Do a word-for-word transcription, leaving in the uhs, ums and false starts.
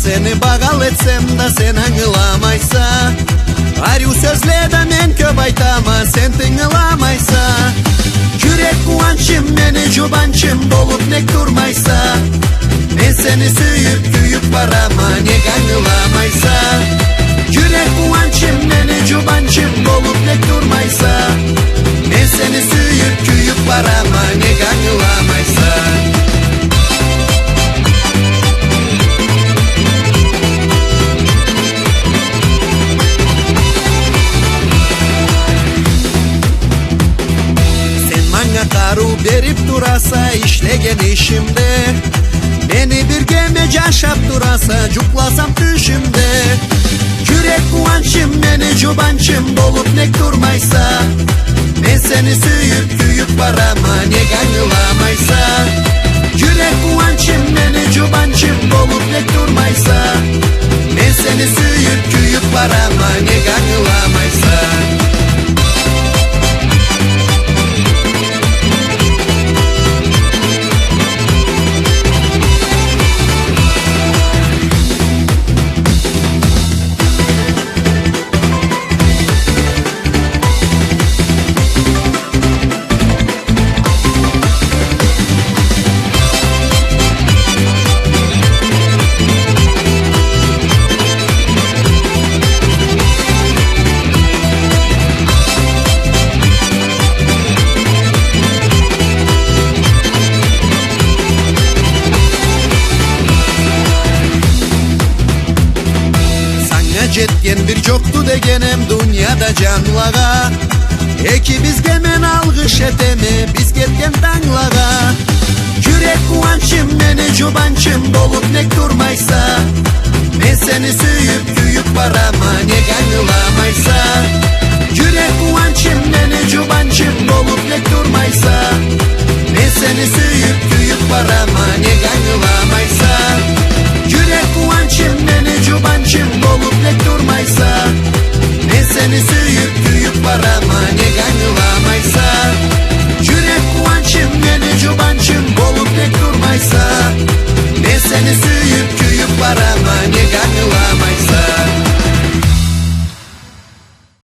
Сени багъалы этсем да, сен ангыламайса. Ариу сёзле да мен кёп айтама, сен тынгыламайса. Джюрек къууанчым, мени джубанчым болуб нек турмайса? Мен сени сюйюб, кюйюб барама, нек ангыламайса? Джюрек къууанчым, мени джубанчым болуб нек турмайса? Мен сени сюйюб, кюйюб барама, нек ангыламайса? Сен манга къарыу бериб тураса ишлеген ишимде. Мени биргеме джашаб тураса джукъласам тюшюмде. Джюрек къууанчым, мени джубанчым болуб нек турмайса? Мен сени сюйюб, кюйюб барама, нек ангыламайса? Джюрек къууанчым, мени джубанчым болуб нек турмайса? Мен сени сюйюб, кюйюб барама, нек ангыламайса? Санга джетген бир джокъду дегенем дунияда джанлагъа. Экибизге мен алгъыш этеме биз кетген танглагъа. Джюрек къууанчым, мени джубанчым болуб нек турмайса? Мен сени сюйюб, кюйюб барама, нек ангыламайса? Джюрек къууанчым, мени джубанчым болуб нек турмайса? Мен сени сюйюб, кюйюб барама, нек ангыламайса? Джюрек къууанчым, мени джубанчым болуб нек турмайса? Мен сени сюйюб,